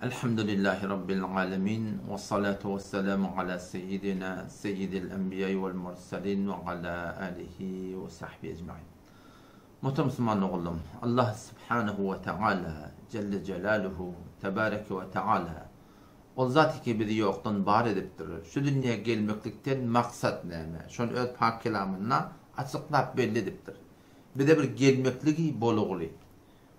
Elhamdülillahi Rabbil alemin. Ve salatu ve selamu ala seyyidina seyyidil enbiya vel mursalin ve ala alihi ve sahbihi ecmain. Muhterem musulman ogullum, Allah subhanahu ve teala Celle Celaluhu Tebareke ve Teala Ol zat ki bizi ýokdan bar edipdir. Şu dünýä gelmeklikden maksat näme? Şony öz pak kelamynda açyklap belli edipdir. Bize bir gelmekligi bolugly.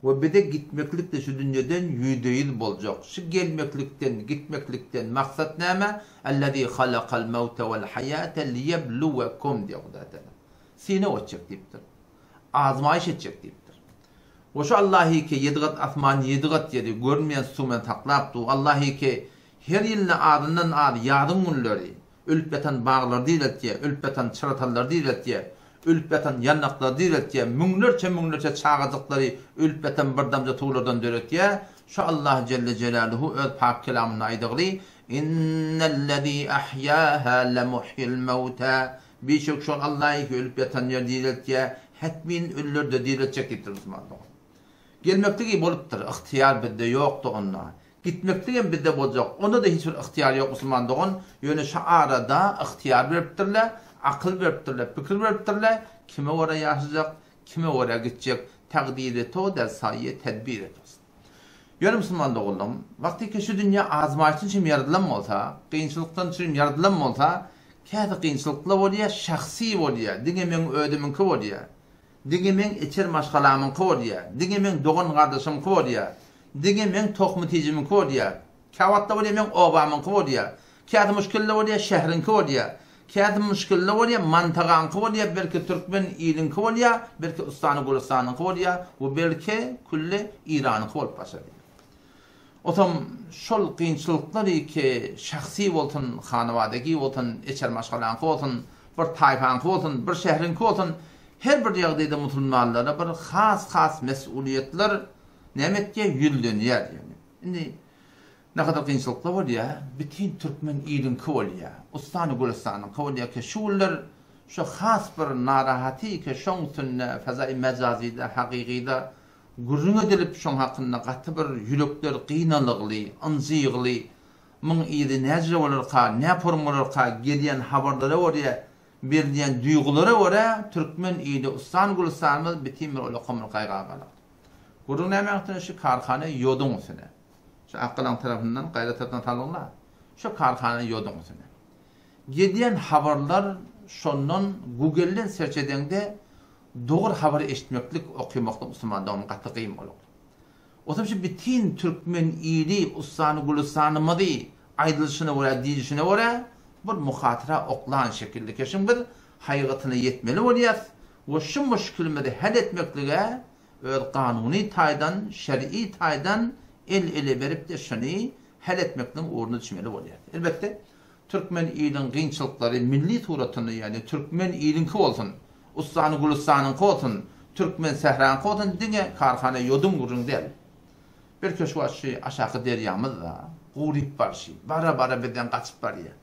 We bize gitmeklik-de şu dünýeden ýüzde-ýüz boljak. Şu gelmeklikden, gitmeklikden maksat näme? Ellezî halakal mewte vel haýate liýebluwekum diýýär Hudaý Tagala. Synag etjek diýipdir. Azmaýyş etjek diýipdir. We şu Allahy ki ýedi gat asmany, ýedi gat ýeri görünmeýän suw bilen saklap dur. Allahy ki her ýylda azyndan az ýazyň günleri Ölüp ýatan baglary direltýär, ölüp ýatan çyratallary direltýär, ölüp ýatan ýandaklary direltýär, müňlerçe-müňlerçe çagajyklary ölüp ýatan bir damja suwlardan döretýär. Şu Allah jelle jelaluhu öz pak kelamynda aýdygly, Innellezî ahýâhâ lemuhyil mewtâ, Bişek şol Allah ki ölüp ýatan ýeri direltýär, hetmin ölüleri-de direltjek diýipdir musulman dogan. Gelmekligi bolupdyr, ygtyýar bizde ýokdy onda. Gitmekligem bizde boljak. Onda-da hiç bir ygtyýar ýok musulman dogan. Ýöne şu arada ygtyýar beripdirler, akyl beripdirler, pikir beripdirler, kime görä ýaşajak, kime görä gitjek, takdiri to der saýy tedbiri tost. Ýöne musulman doganlarym, wagtyky şu dünýä azmaýyşdan üçin ýaradylan bolsa, kynçylykdan üçin ýaradylan bolsa, käte kynçylyklar bolýar, şahsy bolýar, diňe meň özümiňki bolýar. Diňe meň içer maşgalamyňky bolýar. Diňe meň dogan-gardaşymyňky bolýar. Diňe meň tohum-tijimiňki bolýar. Käwagtda bolýar meň obamyňky bolýar. Käsi muşkilde bolýar şähriňki bolýar. Käsi muşkilde bolýar mantagaňky bolýar, belki türkmen iliňki bolýar, belki Ustany-Gülüstanyňky bolýar we belki külli Iranyňky bolup başladýar. Otam şol kynçylyklar ki şahsy bolsun, hanabadaki bolsun, içer maşgalaňky bolsun, bir taýpaňky bolsun, bir şähriňki bolsun, her bir ýagdaýda musulmanlara bir has-has mesulyýetler näme etýär, ýüzlenýär diýýär. Indi nähadar kynçylyklar bolýar, bütin türkmen iliňki bolýar, Ustany Gülüstanyňky bolýar ki şu günler şu has bir narahaty ki şoň üstünde fezai mejazyda, hakykyda Gürrüň edilip şoň hakynda gaty bir ýürekler gynalygly, ynjygly, muň yzy näjre bolarka, näporum bolarka gelýän habarlara görä, berilýän duýgulara görä türkmen ili ussan gülüstanymyz bitin bir olakan bir gaýga galypdyr. Gürrüň nämäň üstüne şu karhana ýoduň üstüne. Şu Akgalaň tarapyndan gaýra tarapdan salgyla. Şu karhana ýoduň üstüne. Gelýän habarlar şondan gugelden serç edeňde Dogry habary eşitmeklik, okymaklyk musulman dogan gaty gyn bolar. Otam şu bitin türkmen ili ussany gülüstanymyzy aýdylyşyna görä diýlişine görä bir muhatyra oklan şekilli keşiň biz haýygatyna ýetmeli bolýas we şu muşkilimizi hal etmeklige öz kanuny taýdan şer'i taýdan el ele beripde şuny hal etmekligiň ugruna düşmeli bolýas. Elbetde Türkmen iliň gynçylyklary milli suratynda ýagny türkmen iliňki bolsun, Ussany Gülüstanyňky bolsun, türkmen sähraňky bolsun diňe karhana ýodun gürrüň däl. Belki şu wagt şu aşaky derýamyz-da guryp barşy, bara-bara bizden gaçyp barýar.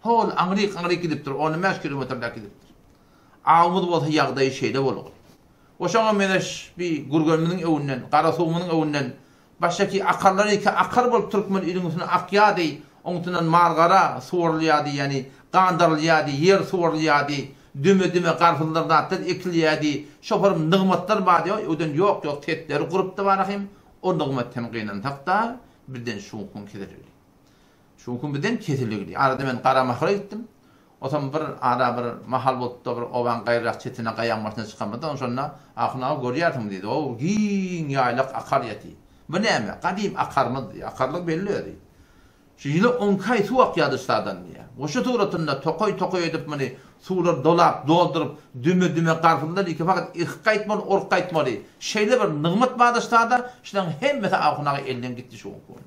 Hol aňryk-aňryk gidipdir, on bäş kilometrläp gidipdir. Awymyz bolsa ýagdaýy şeýle bolgy. We şoňa meňzeş bi Gürgenimiziň öwünden, Garasuwymyzyň öwünden Başdaki akarlar iki akar bolup türkmen iliň üstüne akýardy, oň üstünden mal-gara suwarylýardy, ýagny gandarylýardy, ýer suwarylýardy, düme-düme garpyzlar zatlar ekilýärdi, şoparam nygmatlar bardy, öwden ýok-ýok setleri gurupdy barahym, o nygmat hem gynansak-da, bizden şu gün kesildi. Şu gün bizden kesildi. Arada men Garamahyra gitdim. Otam bir ara bir mahal bolupdy bir obaň gaýrarak çetine gaýaň başyna çykamyzda şonda Ahun aga görýärsiňmi diýdi. O giň ýaýlak akar ýaty. Bu näme? Gadym akarymyz diýýär. Akarlyk belli özi. Şu ýyla on iki aý suw akýardy ştadan diýýär. We şu suratynda tokaý-tokaý edip muny suwlar dolap, dolduryp, düme-düme garpyzlar iki fakat ekip gaýtmaly, orup gaýtmaly. Şeýle bir nygmat bardy ştada, şularyň hemmesi Ahun aga elden gitdi şu günki gün.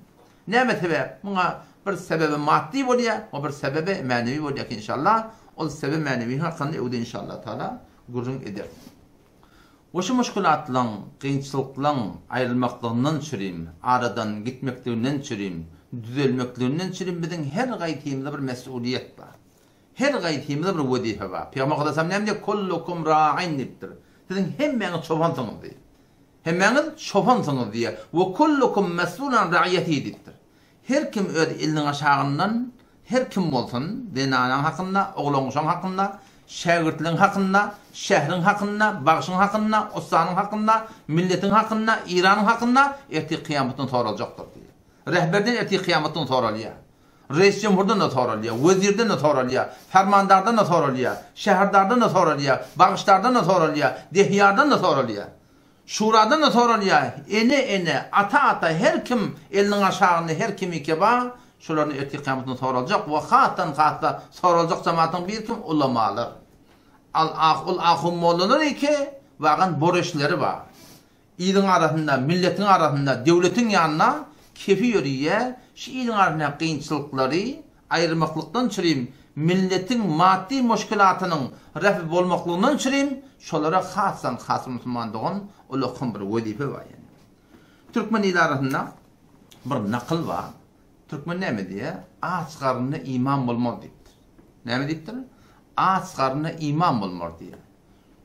Näme sebäp? Muňa bir sebebi maddy bolýar we bir sebebi mänewi bolýar ki inşallah ol sebebi mänewi hakynda öwde inşallah taala gürrüň ederis. We şu muşkulatlaň, kynçylyklaň aýrylmaklygyndan çürim, aradan gitmekliginden çürim, düzelmekliginden çürim biziň her gaýsymyzda bir mesulyýet bar. Her gaýsymyzda bir wezipe bar. Pygamber Aleyhisselam näme diýýär? Kullukum ra'in diýipdir. Siziň hemmäňiz çopansyňyz diýip. Hemmäňiz çopansyňyz diýýär. We kullukum mes'ulun an ra'iýetihi diýipdir. Her kim öz eliniň aşagyndan her kim bolsun, zenanaň hakynda, oglan-uşaň hakynda, şägirtligiň hakynda, şähriň hakynda, bagşyň hakynda, ussanyň hakynda, milletiň hakynda, Iranyň hakynda ertir kyýamatdan soraljakdyr diýýär. Rehberden ertir kyýamatdan soralýar. Reis-jumhurdan-da soralýar, wezirden-de soralýar, fermandardan-da soralýar, şäherdardan-da soralýar, bagyşdardan-da soralýar, dehiýardan-da soralýar. Şuradan-da soralýar, ene-ene, ata-ata, her kim eliniň aşagynda her kimike bar, şolardan ertir kyýamatynda soraljak we hasdan has-da soraljak jematyň biri kim? Ulamalar. Al ah ol ahun mollalar eke wagan boreşleri bar. Iliň arasynda, milletiň arasynda, döwletiň ýanynda kefi ýörüýär, şu iliň arasyndaky kynçylyklary aýyrmaklykdan çürim, milletiň maddy muşkilatynyň ref bolmaklygyndan çürim, şolara hasdan has musulman dogan ulakan bir wezipe bar ýene. Türkmen ili arasynda bir nakyl bar. Türkmen näme diýýär? Aç garynda iman bolmaz diýipdir. Näme diýipdir? Aç garynda iman bolmaz diýýär.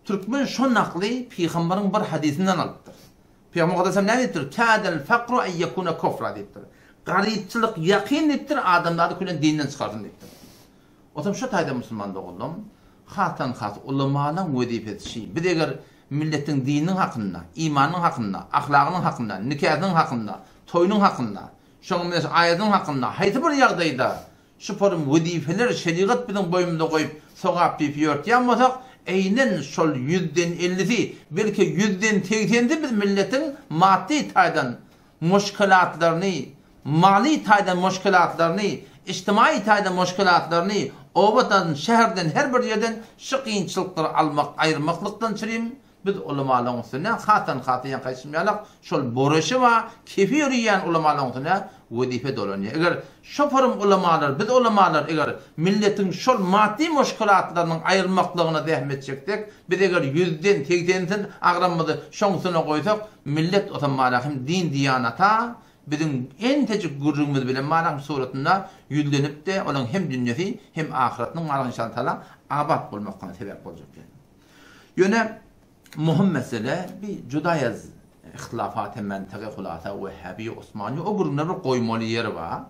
Türkmen şo nakly pygamberiň bir hadysynydan alypdyr. Pygamber Mukaddes näme diýipdir? Kâdel fakru en yekûne kufra diýipdir. Garypçylyk ýakyn diýipdir, adamzady külen dinden çykarsyn diýipdir. Otam şo taýda musulman doganlarym, hasdan has ulamalaň wezipesi şi. Biz eger milletiň dininiň hakynda, imanynyň hakynda, ahlagynyň hakynda, nikasynyň hakynda, toýunyň hakynda, şoňa meňzeş aýatynyň hakynda haýsy bir ýagdaýda Şu forum wezipeleri şerigat biziň boýnumyza goýup sogap diýip ýörtýän bolsak, eýnen şol ýüzden ellisi, belki ýüzden segsenisi biz milletiň maddy taýdan muşkilatlaryny, maly taýdan muşkilatlaryny, ijtimaýy taýdan muşkilatlaryny obadan, şäherden, her bir ýerden şu kynçylyklary almak, aýyrmaklykdan çürim Biz ulamalaryň üstüne hasdan hasa ýaňky aýdyşym ýalak şol boreşi bar, kefi ýöriýän ulamalaryň üstüne wezipe dolanýar. Eger şo forum ulamalar, biz ulamalar eger milletiň şol maddy muşkilatlarynyň aýrylmaklygyna zähmet çeksek, biz eger ýüzden segsensin agramymyzy şoň üstüne goýsak, millet osamara hem din-diýanata biziň entejik gürrüňimiz bilen malahym suratynda ýüzlenip-de olaň hem dünýesi hem ahyretiniň malahym inşallah abat bolmaklygyna sebäp boljak. Ýöne muhim mesele bi judaýaz ihtilafat mentygy hulasa wehhabi osmany o gürrüňde bir goýmaly ýeri bar.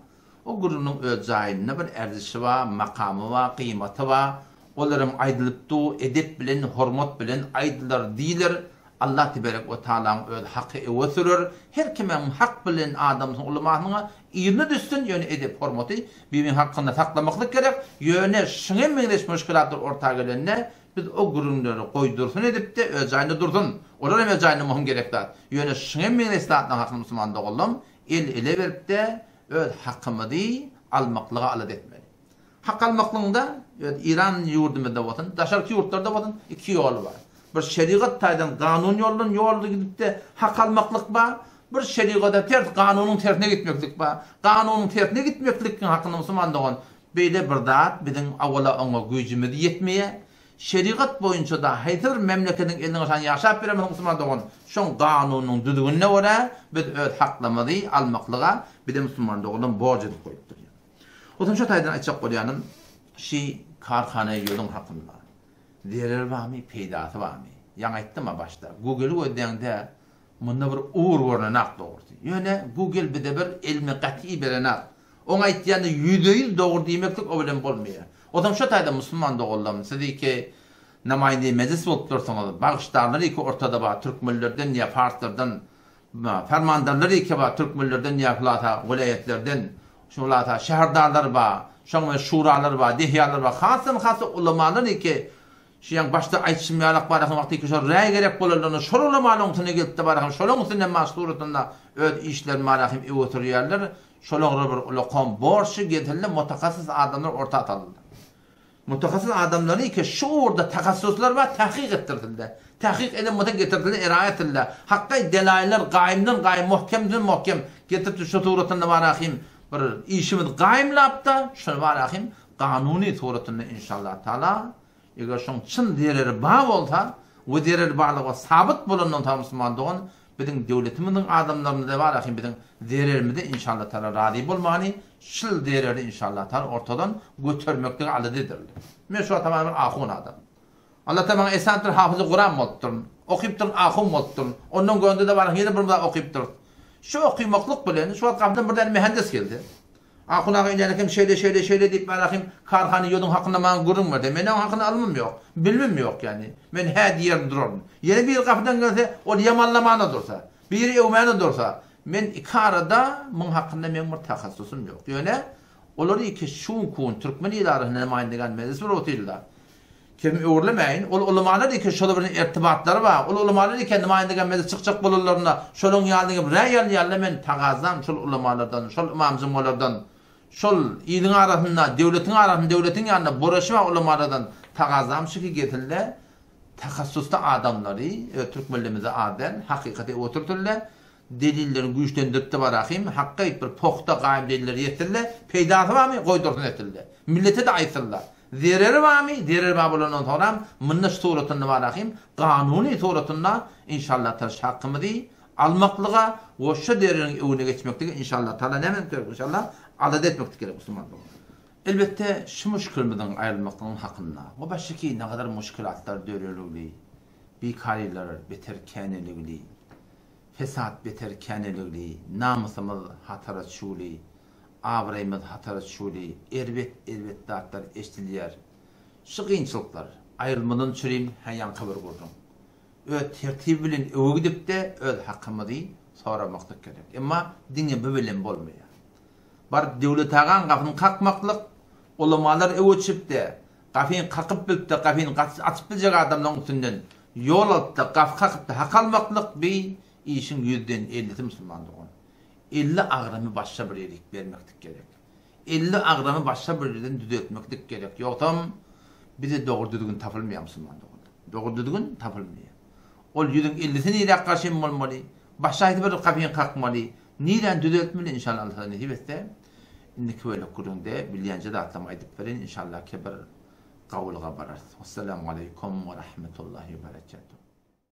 O gürrüňiň öz jaýynda bir erzişi bar, makamy bar, gyýmaty bar. Olaram aýdylyp dur, edep bilen, hormat bilen aýdylar, diýiler. Allah teberek we taalaň öz haky öwe sürer. Her kimem hak bilen adamsynyň ulamasynyňa yzyna düşsün, ýöne edep hormaty bir-biriniň hakynda saklamaklyk gerek. Ýöne şuňa meňzeş muşkilatlar orta gelende Biz o gürrüňleri goý dursun edipde öz jaýynda dursun. Olar hem öz jaýynda möhüm gerek zat. Ýöne şuňa meňzeş zatlaryň hakyny musulman doganlarym el ele beripde öz hakymyzy almaklyga alada etmeli. Hak almaklygyňda öz Iran ýurdumyzda bolsun, daşarky ýurtlarda bolsun iki ýoly bar. Bir şerigat taýdan kanun ýoldan ýolda gidipde hak almaklyk bar. Bir şerigada ters kanunyň tersine gitmeklik bar. Kanunyň tersine gitmeklikň hakyny musulman dogan Beýle bir zat biziň awala oňa güýjümiz ýetmeýär. Şerigat boýunça-da haýsy bir memleketiň eliniň aşagynda ýaşap ýören musulman dogan, şoň kanunynyň düzgünine görä biz öz haklarymyzy almaklyga bize musulman doganlar borç edip goýupdyr. Onsoň şo taýdan aýtjak bolýanym şi karhana ýoluň hakynda. Zereri barmy, peýdasy barmy? Ýaňy aýtdym-a başda, Google-y gözläňde Munda bir ugur görnenak dogrusy. Ýöne Google bize bir elmi gaty berenak. Oň aýtýany ýüzde-ýüz dogry diýmeklik o bilen bolmaýar. Ozam şo taýda musulman doganlarym siz iki namaýndeý mejlis bolup dursuňyz, bagyşdarlar iki ortada bar türkmenlerden ýa parslardan, fermandarlar iki bar türkmenlerden ýa hulasa welaýatlerden, şu hulasa şäherdarlar bar, şoň bilen şuralar bar, dehýalar bar, hasdan hasa ulamalar iki Şu ýaňy başda aýtşym ýalak barahyň wagty ki şol räý gerek bolanlarynda şol ulamalaryň üstüne gelipdi barahyň şolaň üstünde maş suratynda öz işlerini marahym öňe sürýärler şolaňra bir ulakan borçy getirildi mutakasys adamlar orta ataldy. Mutakasys adamlary ki şu ugurda takassuslar bar tahkyk etdirtildi. Tahkyk eden bolsa getirildi eraýa etildi. Hakgaý delaýylar gaýymdan gaýym mohkemden mohkem getiripdi şu suratynda marahym bir işimiz gaýymlapda şony marahym kanuny suratynda inşallah taala Eger şoň çyn zereri bar bolsa we zereri barlygy sabyt bolandan soň musulman dogan biziň döwletimiziň adamlarymyza bar ahim biziň zererimize inşallah taala razy bolmany şul zereri inşallah taala ortadan götermekligi alada ederler. Men şu wagt bir ahun adam. Allah taala maňa esandyr hafyzy Kuran bolupdyryn. Okypdyryn ahun bolupdyryn. Ondan gönde-de bar ýene bir zat okypdyrys. Şu okymaklyk bilen, şu wagt gapydan bir däne mühendes geldi. Ahun aga indi hem şeýle şeýle şeýle diýip barahym karhana ýoduň hakynda maňa gürrüň berdi. Men oň hakynda ylmym ýok, bilimim ýok ýani. Men hä diýerin duraryn. Ýene biri gapydan gelse, ol ýamanlamana dursa, biri öwmäne dursa, men iki arada muň hakynda meň bir tahassusym ýok. Ýöne olar iki şunkun türkmen il arasynda nemaýyndagan mejlis bir otyrlar. Kim öwrülemäýin, ol ulamalar eken şolar bilen ertibatlary bar, ol ulamalar eken nemaýyndagan mejlis çykjak bolanlarynda şolaň ýanyna gelip räý alýarlar, men tagazam şol ulamalardan, şol ymam jumgalardan, şol iliň arasynda, döwletiň arasynda, döwletiň ýanynda boraşy bar ulamalardan tagazam şu ki getirle tahassusly adamlary öz türkmenlerimize az däl, hakykaty oturtyrlar, Delillerini güýçlendiripdi barahym, hakga bir pogta gaýym delilleri ýetirle, peýdasy barmy, goý dursun etilde. Millete-de aýtsynlar. Zereri barmy, zereri bar bolandan soňram, munda şu suratynda barahym, kanuny suratynda inşallah taala şu hakymyzy almaklyga we şu zereriň öňüne geçmeklige inşallah taala näme etmek gerek inşallah alada etmeklik gerek musulman doganlar. Elbetde şu muşkilimiziň aýrylmaklygynyň hakynda we başga nagadar muşkilatlar döreligli, bikarylar beter käneligli, Fesat beter käneligli, namysymyz hatara çüwli, abraýymyz hatara çüwli, erbet-erbet zatlar eşidilýär. Şu kynçylyklar aýrylmadan çürim hä ýaňky bir gürrüň. Öz tertibi bilen öwe gidip-de öz hakymyzy soramaklyk gerek. Emma diňe bu bilen bolmaýar. Baryp Döwlet agaň gapyny kakmaklyk, ulamalar öwe çüp-de, Gapyny kakyp bilip-de, gapyny açyp biljek adamlaryň üstünden ýol alyp-da, gapy kakyp-da hak almaklyk bi işiň ýüzden ellisi musulman dogan. 50 agramy başga bir ýerik bermeklik gerek. 50 agramy başga bir ýerden düzeltmeklik gerek. Ýogsam bize dogry düzgün tapylmaýar musulman doganlar. Dogry düzgün tapylmaýar. Ol ýüzüň ellisi niräk garşym bolmaly? Başga haýsy bir gapyny kakmaly? Niräni düzeltmeli inşallah Allah nesip etse. Indiki bölek gürrüňde bilýänje zatlarymy aýdyp bereýin inşallah ki bir gawulyga bararys. Wassalamu aleýkum we rahmetullahi we berekatuh.